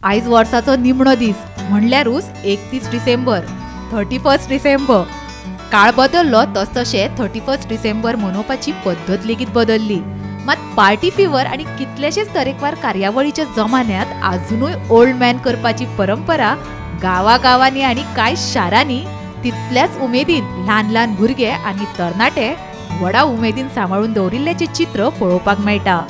आयज वर्साचो निमणो दीस म्हणल्यारूच 31 डिसेंबर, 31 डिसेंबर। काळ बदललो तस तशें 31 डिसेंबर मनोवपाची पद्दत लेगीत बदलली। मात पार्टी फिवर आनी कितलेशेच तरेकवार कार्यावळीच्या जमान्यात आजुनूय ओल्ड मॅन करपाची परंपरा गांवागांवांनी आनी कांय शारांनी तितल्याच उमेदीन ल्हान ल्हान भुरगे आनी तरणाटे व्हडा उमेदीन सांबाळून दवरिल्ल्याचें चित्र पळोवपाक मेळटा।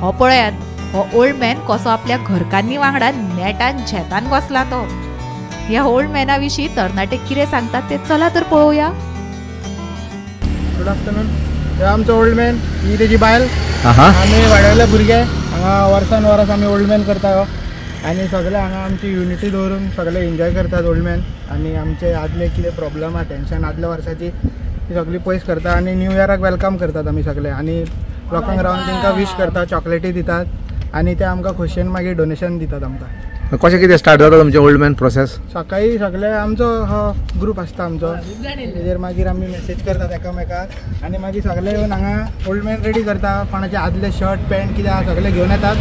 हो पळयात, हो ओल्ड मॅन कसो आपल्या घरकान्नी वांगडा नेटान झेतान बसला तो। ह्या ओल्ड मॅना विशीं तरणाटे कितें सांगतात ते चला तर पळोवया। गुड आफ्टरनून, हे आमचो ओल्ड मॅन, ही तेजी बायल, आमी वाडयले भुरगे हांगा वर्सान वर्स आमी ओल्ड मॅन करता आनी सगळे हांगा आमची युनिटी दवरून सगळे एन्जॉय करतात ओल्ड मॅन। आनी आमचे आदले कितें प्रॉब्लम आहा, टेंशन आदल्या वर्साची ती सगळी पयस करता आनी न्यू इयराक welcome करतात आमी सगळे। आनी लोकांक रावन तांकां विश करता, चॉकलेटी दितात आनी ते आमकां खोशयेन मागीर डोनेशन दितात आमकां। कशें कितें स्टार्ट जाता तुमचें ओल्ड मॅन प्रोसेस? सकाळी सगळे आमचो हो ग्रूप आसता आमचो, तेजेर मागीर आमी मेसेज करतात एकामेकाक आनी मागीर सगळे येवन हांगा ओल्ड मॅन रेडी करता। कोणाचे आदले शर्ट पॅन्ट कितें आहा सगळे घेवन येतात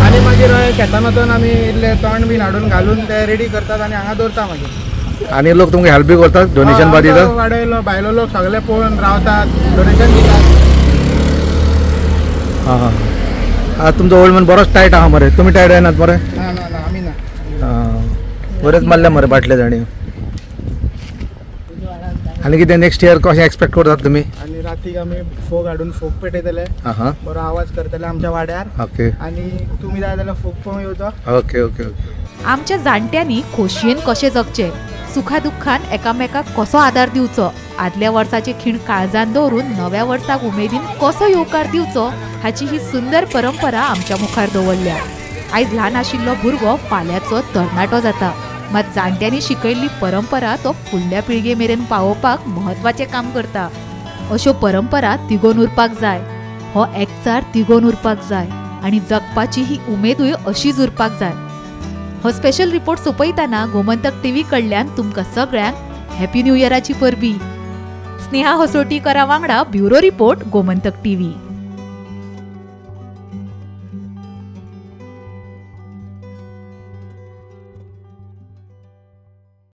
आनी मागीर शेतान वचून आमी इल्ले तण बीन हाडून घालून ते रेडी करतात आनी हांगा दवरता मागीर। आनी लोक तुमकां हेल्प बी करतात, डोनेशन बी दितात? वाडयलो भायलो लोक सगळे पळोवन रावतात, डोनेशन दितात। हां हां, तुमचो ओल्ड मॅन बरोच टायट आहा मरे, तुमी टायट जायनात मरे? ना ना ना, आमी ना। बरेच मारले मरे बाटले जाणी। आनी कितें नेक्स्ट इयर कशें एक्सपेक्ट करतात तुमी? आनी रातीक आमी फोग हाडून फोग पेटयतले, बरो आवाज करतले आमच्या वाड्यार। ओके, आनी तुमी जाय जाल्यार फोग पळोवंक येवचो। Okay okay okay. आमच्या जाणट्यांनी खोशयेन कशें जगचें, सुखा दुख्खान एकामेकाक कसो आदार दिवचो, आदल्या वर्साचे खीण काळजान दवरून नव्या वर्साक उमेदीन कसो येवकार दिवचो हाची ही सुंदर परंपरा आमच्या मुखार दवरल्या। आयज ल्हान आशिल्लो भुरगो फाल्यांचो तरणाटो जाता, मात जाणट्यांनी शिकयल्ली परंपरा तो फुडल्या पिळगे मेरेन पावोवपाक म्हत्वाचें काम करता। अश्यो परंपरा तिगोवन उरपाक जाय, हो एकचार तिगोवन उरपाक जाय आनी जगपाची ही उमेदूय अशीच उरपाक जाय। हो स्पेशल रिपोर्ट सोंपयतना गोमंतक टीव्ही कडल्यान तुमकां सगळ्यांक हॅपी न्यू इयराची परबी। स्नेहा हसोटीकरा वांगडा ब्युरो रिपोर्ट, गोमंतक टीव्ही।